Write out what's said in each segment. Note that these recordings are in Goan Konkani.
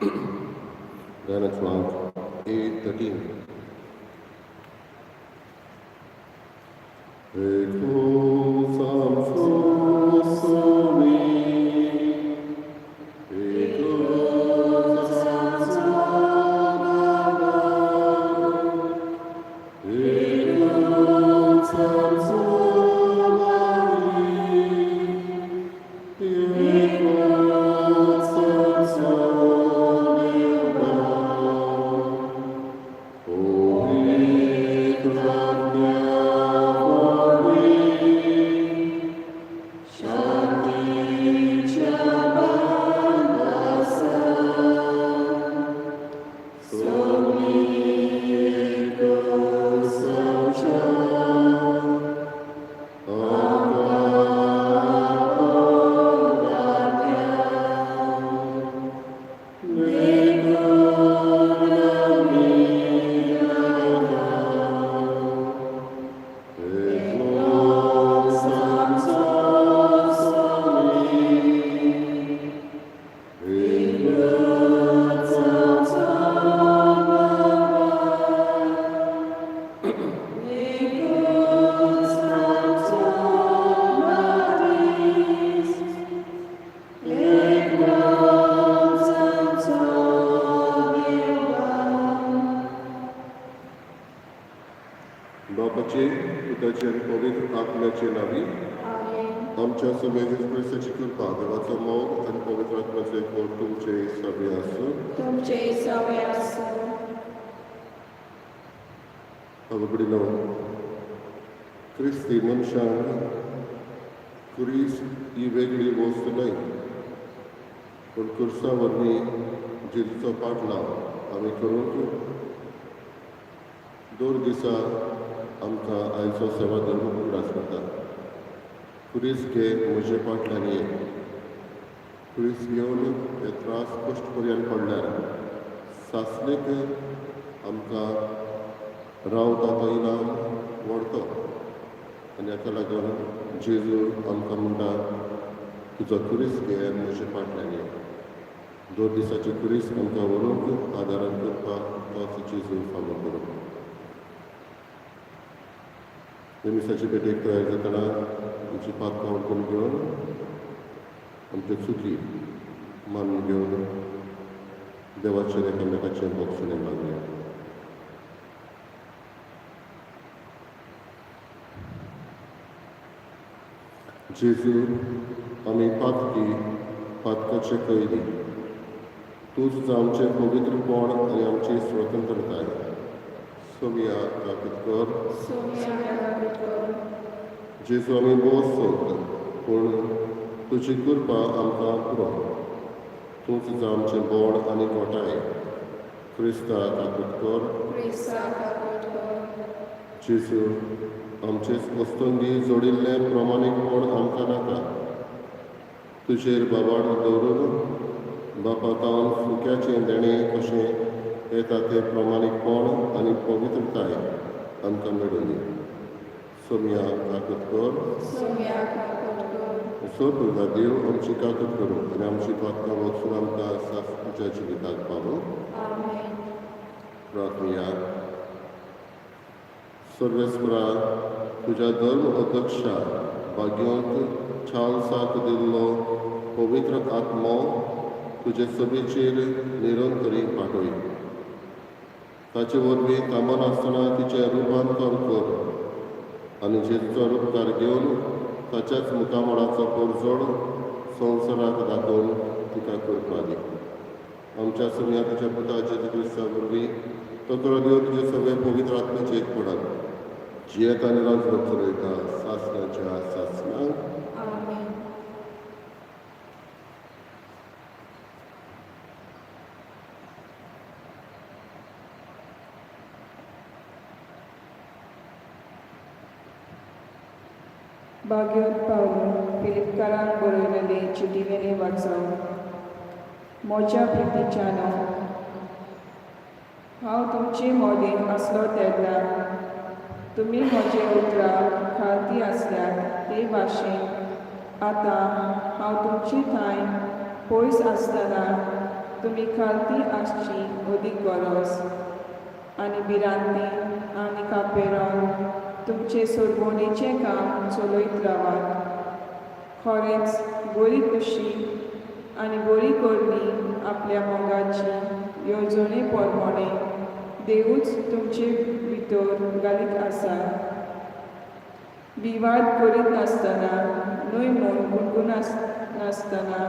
गायन क्रमांक A13. बापाचे, पुताचे आनी पवित्र आत्म्याचे नांवी. आमच्या सगळ्या जेजू क्रिस्ताची कृपा, देवाचो मोग आनी पवित्र आत्म्याचो एकवट तुमचे सगळे आसूं. तुमचे सवे आसूं. बाबा, क्रिस्ती मनशांक खुरीस ही वेगळी वस्त न्हय, पूण खुर्सा वरवीं जेजूचो पाटलाव आमी करूंक दर दिसा आमकां आयचो सेवा धर्म उगडास करता. खुरीस घे, म्हजे फाटल्यान ये. खुरीस घेवन हे त्रास कश्ट पर्यंत पडल्यार सासणीक आमकां रावता तो इनाम व्हरतो. आनी हाका लागून जेजू आमकां म्हणटा, तुजो खुरीस घे आनी म्हजे फाटल्यान ये. दर दिसाची खुरीस आमकां व्हरूंक आदारान करपाक तोच जेजू फावो करूं. मिसाची भेटेक तयार जातना आमची पातकां वळखून घेवन, आमच्यो चुकी मानून घेवन देवाचेर एकामेकाचें भोगसणें मागया. जेजू, आमी पातकी, पातकाचे कैदी. तूंच आमचें पवित्रपण आनी आमची स्वतंत्रताय. सोमया काकूत कर. सोमया काकूत कर. जेजू, आमी भोव सोद, पूण तुजी कृपा आमकां पुरो. तूंच आमचें बोड आनी गोठाय. क्रिस्ता काकूत कर. क्रिस्ता काकूत कर. जेजू, आमचेच वस्तुंगी जोडिल्लें प्रमाणीकपण आमकां नाका. तुजेर बाबाड दवरून बापा तावन फुक्याचें देणें कशें येता तें प्रमाणीकपण आनी पवित्रताय आमकां मेळून दी. सोमया काकूत कर. सोमया काकूत कर. सोद देव आमची काकूत करूं आनी आमची पातकां वचून आमकां सासणाच्या जिविताक पावो. आमेन. प्रार्थना. सर्वेस्परा, तुज्या धर्म अध्यक्षा भाग्यवंत चार्ल्साक दिल्लो पवित्र आत्मो तुजे सभेचेर निरंतरी पाठय. ताचे वरवीं थांबनासतना तिचें रुपांतर कर आनी जेजूचो रुपकार घेवन ताच्याच मुखामळाचो परजळ संवसाराक दाखोवन तिका कृपा दी. आमच्या सोमया तुज्या पुता जेजू क्रिस्ता वरवीं तो करो देव तुजे सगळे पवित्र आत्म्याचे एक पडात जियेता आनी राजवट चलयता सासणाच्या सासणाक. आमेन. भाग्योत पावलून फिलिपकारांक बरयलेले चिटीवेलें वाचप. म्हज्या प्रितीच्यानो, हांव तुमचे मदें आसलो तेन्ना तुमी म्हजे उतरां खालती आसल्यात ते भाशेन आतां हांव तुमचे ठांय पयस आसतना तुमी खालती आसची अदीक गरज आनी भिरांतीन आनी कापेरोन तुमचें सोडवणेचें काम चलयत रावात. खरेंच बरी खुशी आनी बरी करणी आपल्या मोगाची येवजणे प्रमाणे देवूच तुमचे भितर घालीत आसा. विवाद करीत नासतना न्हय म्हूण गुणगुणनासतना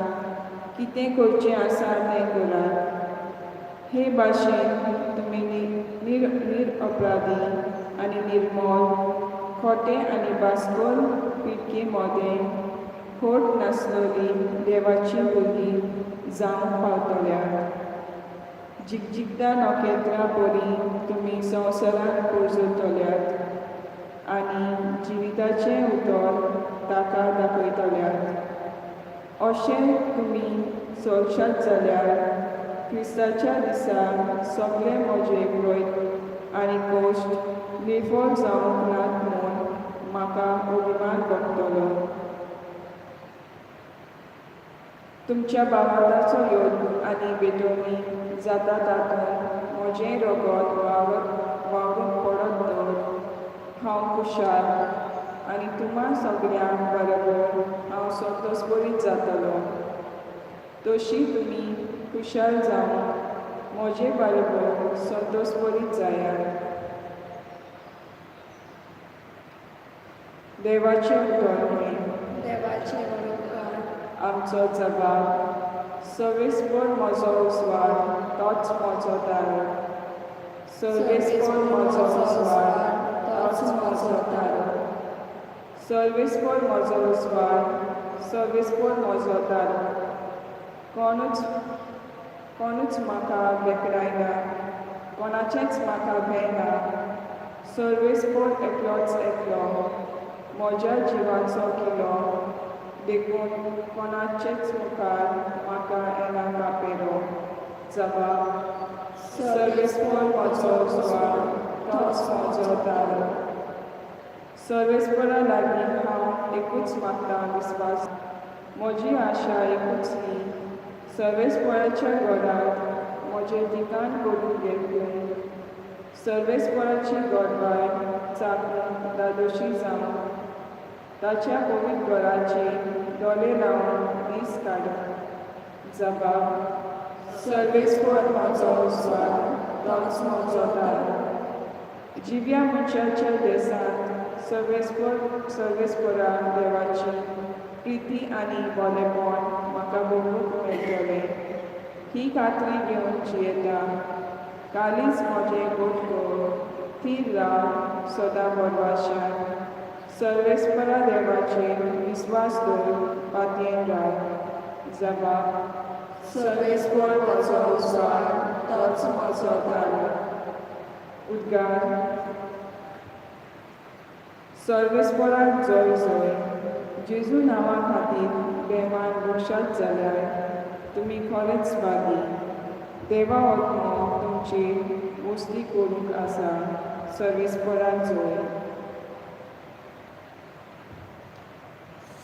कितें करचें आसा तें करात. हे भाशेन तुमी निरअपराधी आनी निर्मळ, खोटे आनी बास्कोल पिडके मदें खोट नासलेली देवाची भुरगीं जावंक पावतल्यात. जिगजिगता नखेत्रां बरी तुमी संवसारांत पुरजतल्यात आनी जिविताचें उतर ताका दाखयतल्यात. अशें तुमी चलशात जाल्यार क्रिस्ताच्या दिसा सगळे म्हजे प्रयत्न आनी कश्ट निर्फळ जावंक नात म्हूण म्हाका अभिमान भोगतलो. तुमच्या भावार्थाचो यत्न आनी भेटवणी जाता तातूंत म्हजें रगत व्हांवूंक पडत तर हांव खुशाल आनी तुमा सगळ्यां बरोबर हांव संतोशभरीत जातलो. तशी तुमी खुशाल जावंक म्हजे बरोबर संतोशभरीत जायात. देवाचें उतर हें. देवाचे उपकार. आमचो जबाब. सर्वेस्पर म्हजो उजवाड, तोच म्हजो तारो. सर्वेस्पर म्हजो उजवाड, तोच म्हजो तारो. सर्वेस्पर म्हजो उजवाड, सर्वेस्पर म्हजो तारो. कोणूच कोणूच म्हाका भेकडायना, कोणाचेंच म्हाका भंय ना. सर्वेस्पर एकलोच एकलो म्हज्या जिवाचो किलो, देखून कोणाचेच मुखार म्हाका येना कापेरो. जबाब. सर्वेस्पर म्हजो उजवाड, तोच म्हजो तारो. सर्वेस्परा लागीं हांव एकूच मागतां विस्वास. म्हजी आशा एकूच ही, सर्वेस्पराच्या घरांत म्हजें ठिकाण करून घेवन सर्वेस्पराची गोडवाय चाखूंक धादोशी जावंक, ताच्या पवित्र घराचेर दोळे लावन दीस काडूंक. जबाब. सर्वेस्पर म्हजो उजवाड, तोच म्हजो तारो. जिव्या मनशाच्या देसांत सर्वेस्पर सर्वेस्परा देवाची प्रिती आनी बरेपण म्हाका भोगूंक मेळटलें ही खात्री घेवन जियेता. कालीज म्हजें घट कर, थीर राव सदां भरवश्यान. सर्वेस्परा देवाचेर विस्वास दवर, पातयेन राव. जबाब. सर्वेस्पर म्हजो उजवाड, तोच म्हजो तारो. उद्गार. सर्वेस्पराक जय जय. जेजू नांवा खातीर बेमान भोगशात जाल्यार तुमी खरेंच भागी. देवा आत्मो तुमचेर वस्ती करूंक आसा. सर्वेस्पराक जय.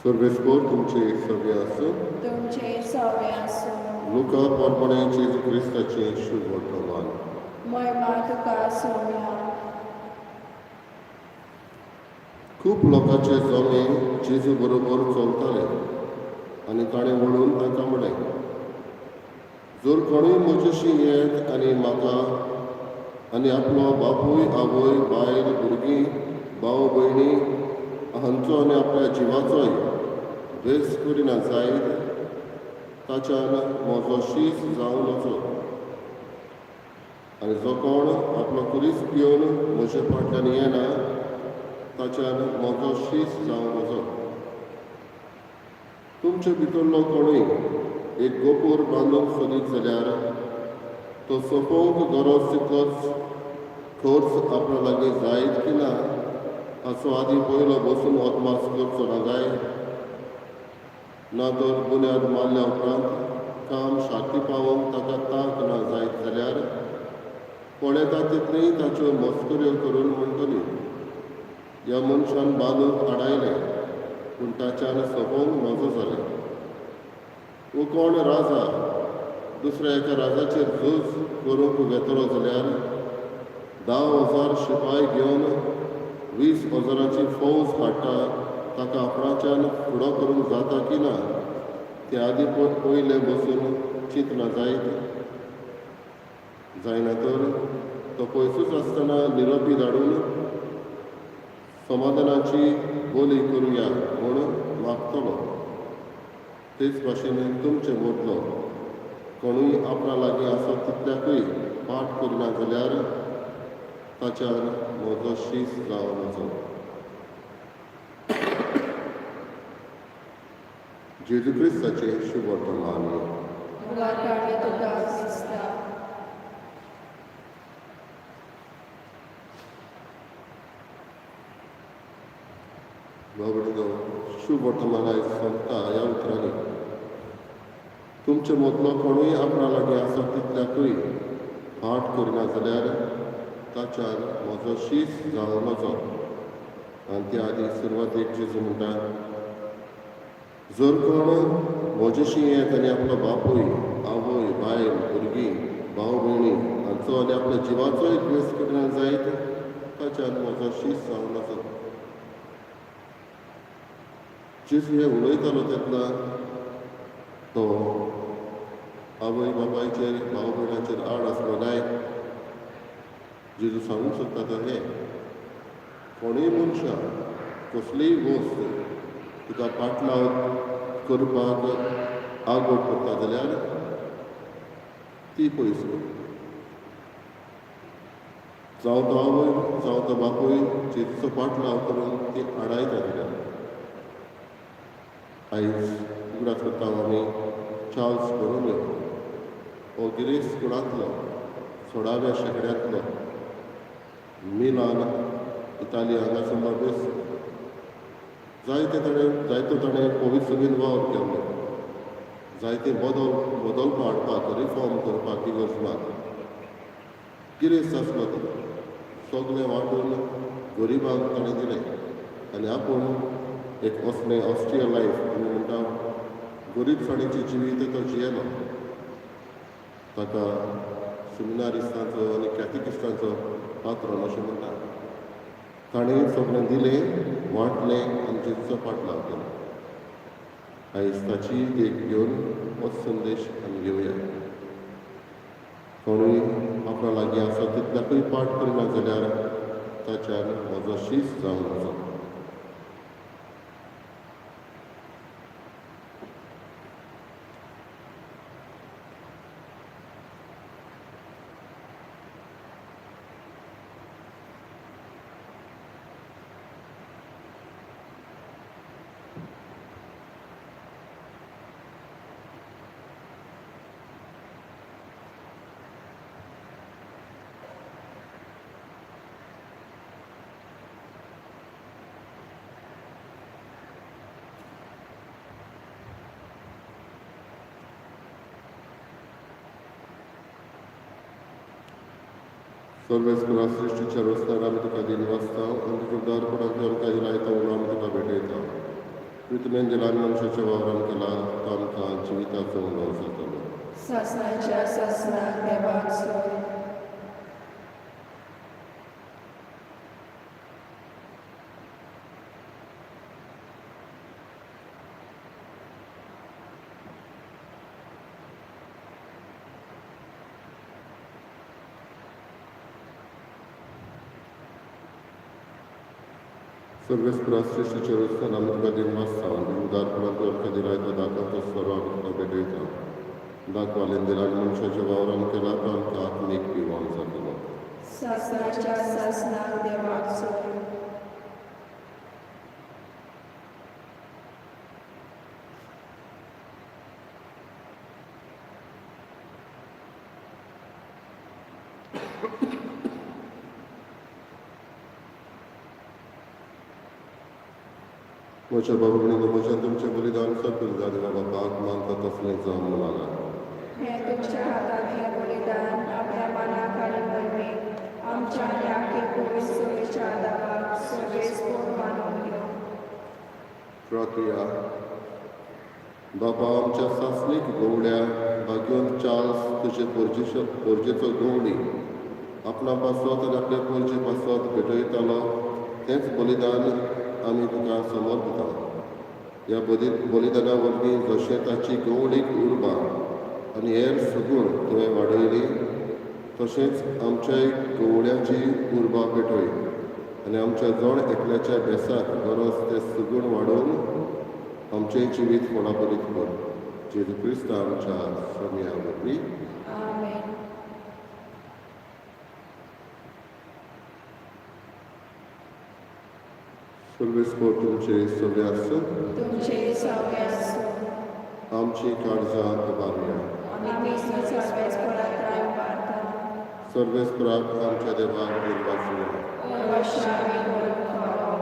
सर्वेस्पर तुमचे सगळे आसूं. तुमचे सवे आसूं. लुका प्रमाणे जेजू क्रिस्ताचें शुभ वर्तमान. महिमा तुका सोम्या. खूब लोकांचे जमे जेजू बरोबर चलताले आनी ताणें वळून तांकां म्हणलें, जर कोणूय म्हजेशी येत आनी म्हाका आनी आपलो बापूय, आवय, बायल, भुरगीं, भाव, भयणी हांचो आनी आपल्या जिवाचोय द्वेस करिना जायत, ताच्यान म्हजो शीस जावं नजो. आनी जो कोण आपलो खुरीस पिवन म्हजे फाटल्यान येना, ताच्यान म्हजो शीस जावं नजो. तुमचे भितरलो कोणूय एक गोपूर बांदूंक सोदीत जाल्यार तो सोंपोवंक गरज तितलोच खर्च आपल्या लागीं जायत की ना हाचो आदीं पयलो बसून अदमास करचो ना काय? ना तर बुन्याद मारल्या उपरांत काम शाती पावोवंक ताका तांक ना जायत जाल्यार पळयता तितलीय ताच्यो मस्कऱ्यो करून म्हणटली, ह्या मनशान बांदूंक आडायलें पूण ताच्यान सोंपोवंक नजो जालें. वो कोण राजा दुसऱ्या एका राजाचेर झूज करूंक वेतलो जाल्यार 10,000 शिपाय घेवन 20,000 फौज हाडटा, ताका आपणाच्यान फुडो करूंक जाता की ना ते आदी पयलें बसून चिंतना जायत जायना तर तो पयसूच आसतना निरोपी धाडून समाधानाची बोली करुया म्हूण मागतलो. तेच भाशेन तुमचे मदलो कोणूय आपणा लागीं आसा तितल्याकूय पाठ करिना जाल्यार ताच्यान म्हजो शीस जावं नजो. जेजू क्रिस्ताचें शुभवर्तमान. तुका क्रिस्ता. बाबडो शुभवर्तमान आयज सोंपता ह्या उतरांनी. तुमचे मदलो कोणूय आपणा लागीं आसा तितल्याकूय पाठ करिना जाल्यार ताच्यान म्हजो शीस जावं नजो. आनी त्या आदी सुरवातेक जेजू म्हणटा, जर कोण म्हजेशी येत आनी आपलो बापूय, आवय, बायल, भुरगीं, भाव भयणी हांचो आनी आपल्या जिवाचोय द्वेस करिना जायत ताच्यान म्हजो शीस जावं नजो. जेजू हें उलयतालो तेन्ना तो आवय बापायचेर, भाव भयणाचेर आड आसलो काय? जेजू सांगूंक सोदता तर हें, कोणूय मनशां कसलीय वस्त तुका पाटलाव करपाक आगोट करता जाल्यार ती पयस कर. जावं तो आवय जावं तो बापूय जेजूचो पाटलाव करून ती आडायता जाल्यार. आयज उगडास करता आमी चार्ल्स बोरोमियो हो गिरेस्त कुळांतलो 16व्या शेंकड्यांतलो मिलान इताली हांगासरलो बेस जायतो ताणें पवित्र सभेन वावर केल्लो, जायते बदलपा हाडपाक, रिफॉर्म करपाक इगर्जमात. गिरेस्त आसलो तो, सगळें वांटून गरिबांक ताणें दिलें आनी आपूण एक असलें ऑस्ट्रिया लायफ आमी म्हणटा गरीबसाणेचें जिवीत तो जियेलो. ताका सिमिनारिस्तांचो आनी कॅथेकिस्तांचो पात्रोन अशें म्हणटा. ताणें सगळें दिलें, वांटलें आनी जेजूचो पाटलाव केलो. आयज ताची देख घेवन हो संदेश आमी घेवया. कोणूय आपणा लागीं आसा तितल्याकूय पाठ करिना जाल्यार ताच्यान म्हजो शीस जावं नजो. सर्वेस्परा सृश्टीच्या रस्त्यार आमी तुका दिन वाचता आनी तुज्या उदारपणांतल्यान आमकां दिलायता म्हणून आमी तुका भेटयता. प्रितमेन दिलान मनशाच्या वावरान केला तो आमकां जिविताचो उलोव जातलो. सासणाच्या सासणाक देवाक सोय. सर्वेस्परा सृश्टीच्या रस्त्यान आमी तुका दिन वाचता आनी तुज्या उदारपणांतल्यान आमकां दिलायता दाकाचो सर्व आमी तुका भेटयता. दाखवालेन दिलान मनशाच्या वावरान केला तो आमकां आत्मीक पिवण जातलो. सासणाच्या सासणाक देवाक सोय. म्हज्या बाबा भयणींनो, म्हज्यान तुमचें बलिदान सफल जालें बाबा बापाक मानता तसलें जावं म्हणाला. हें तुमच्या हातांतलें बलिदान आपल्या मनाक आनी मर्मीक आमच्या आनी आख्खे पवित्र सभेच्या दावाक सर्वेस्पोर मानून घेवं. प्रार्थुया. बापा आमच्या सासणीक गवड्या भाग्यवंत चार्ल्स तुजे पोरजेचो गवडी आपणा पासत आनी आपल्या पोरजे पासत भेटयतालो तेंच बलिदान आमी तुका समर्पता. ह्या बलिदाना वरवीं जशें ताची गवडीक उर्बा आनी हेर सगूण तुवें वाडयली तशेंच आमच्याय गवड्याची उर्बा पेटय आनी आमच्या जण एकल्याच्या बेसाक गरज तें सगूण वाडोवन आमचें जिवीत फोडाबरीत कर. जेजू क्रिस्त आमच्या सोम्या वरवीं. आमेन. सर्वेस्पर तुमचे सगळे आसूं. तुमचे सगळे आसूं. आमची काळजां उबारुया. आमी सर्वेस्पराक उबारता. सर्वेस्पराक आमच्या देवाक दिनवासुया. अवश्य आमी करूंक फावो.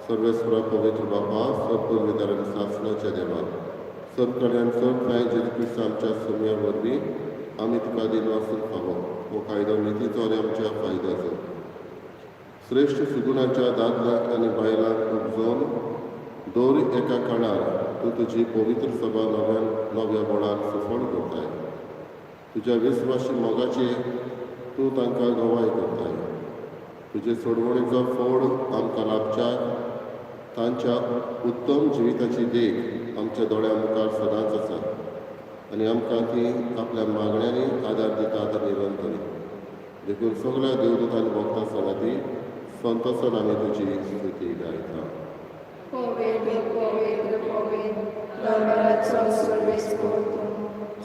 सर्वेस्परा पवित्र बापा, सर्वपुर्विदार आनी सासणाच्या देवा, सर्व कल्याण सर्व ठांय जेजू क्रिस्त आमच्या सोम्या वरवीं आमी तुका दिनवासूंक फावो. हो कायदो नितीचो आनी आमच्या फायद्याचो. श्रेश्ठ सुगुणाच्या दादल्यांक आनी बायलांक उपजोवन दर एका काळार तूं तुजी पवित्र सभा नव्यान नव्या बळान सफळ करताय. तुज्या विस्वाशी मोगाची तूं तांकां गवाय करताय. तुजे सोडवणीचो फोड आमकां लाभच्याक तांच्या उत्तम जिविताची देख आमच्या दोळ्यां मुखार सदांच आसा आनी आमकां ती आपल्या मागण्यांनी आदार दितात आनी निरंतरी. देखून सगळ्या देवदूतांनी भोगता सांगाती संतोसान आमी तुजी स्तुती गायता. पवित्र पवित्र पवित्र दरबाराचो सर्वेस्पर तूं,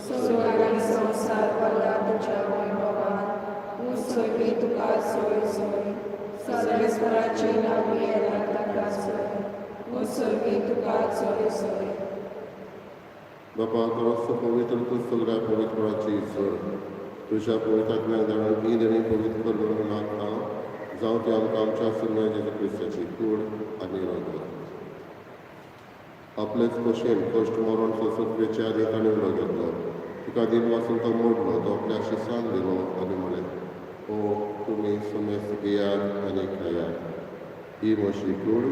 स्वर्ग आनी संवसार भरला तुज्या वैभवान. उत्सर्गी तुका सोय सोय, सर्वेस्पराचे नांव येता ताका सोय. उत्सर्गी तुका सोय सोय. बापा खरोच पवित्र तूं सगळ्या पवित्रपणाची जोड. तुज्या पवित्र आत्म्याक धाडून ही देणी पवित्र कर म्हणून मागता जावं ती आमकां आमच्या सुन्या जेजू क्रिस्ताची कूड आनी रगत. आपलेच भशेन कश्ट मरण सोंसून वेचे आदी ताणें उलो घेतलो. तुका दिन वाचून तो मोडलो. तो आपल्या शिसांक दिलो आनी म्हळें, ओ तुमी समेस्त घेयात आनी खायात. ही म्हजी कूड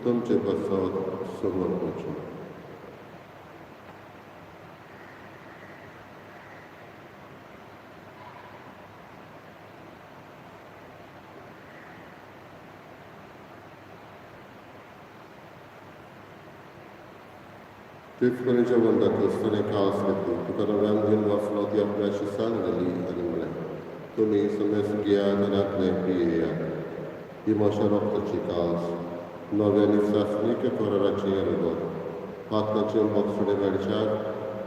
तुमचे पासत समर्पची. तेच परी जेवण जातकच ताणें कास घेतली. तुका नव्यान दिन वाचलो. ती आपल्या शिसांक दिली आनी म्हळें, तुमी समेस्त घेयात आनी आपलें पियेयात. ही म्हज्या रक्ताची कास, नव्या आनी सासणीक कराराचें रगत. पातकाचें बोगसुणें मेळच्याक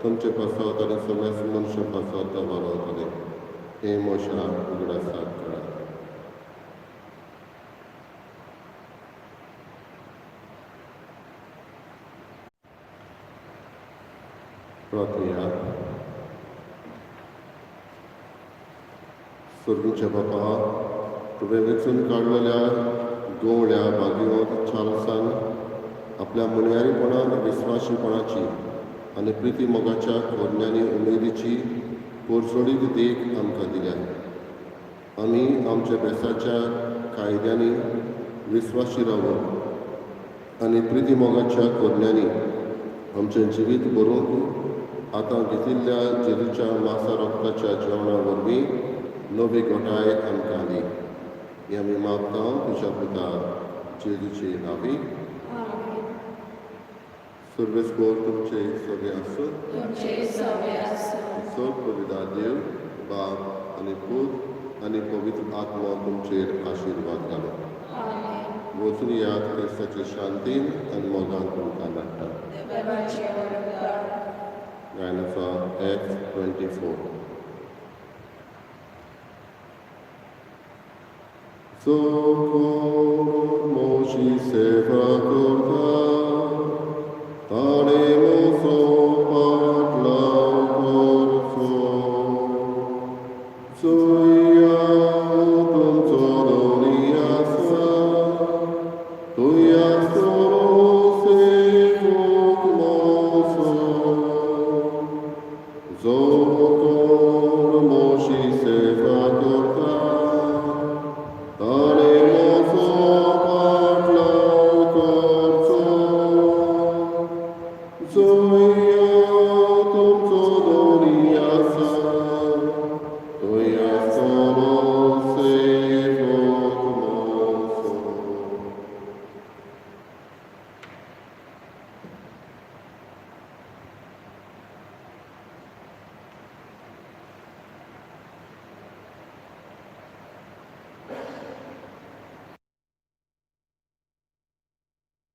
तुमचे पासत आनी समेस्त मनशां पासत वतलें. हें म्हज्या उगडासाक करात. प्रार्थया. सर्गूच्या बापा, तुवें वेंचून काडलेल्या गवळ्या भाग्यवंत चार्ल्सान आपल्या मुणयारीपणान विस्वाशीपणाची आनी प्रिती मोगाच्या कोरण्यांनी उमेदीची पोरसोडीत देख आमकां दिल्या. आमी आमच्या बेसाच्या कायद्यांनी विस्वाशी रावप आनी प्रिती मोगाच्या कोरण्यांनी आमचें जिवीत बरोवंक आतां घेतिल्ल्या जेजूच्या मासा रक्ताच्या जेवणा वरवीं नवी घटाय आमकां दी. ही आमी मागता तुज्या पुता जेजूचे नांवी. आमेन. सर्वेस्पर तुमचे सगळे आसूं. तुमचे सगळे आसूं. सर्व पवित्र देव बाप आनी पूत आनी पवित्र आत्मा तुमचेर आशिर्वाद घालो. आमेन. वचून यात क्रिस्ताचे शांतीन आनी मोगान तुमकां धाडटा. देवाचे उपकार. गायनाचो F24. जो कोण म्हजी सेवा करता ताणें म्हजो पाटलाव करचो. जंय हांव तुमचो धनी आसा थंय आसतलो सेवक म्हजो. जो कोण म्हजी सेवा करता ताणें म्हजो पाटलाव करचो. तुमचो.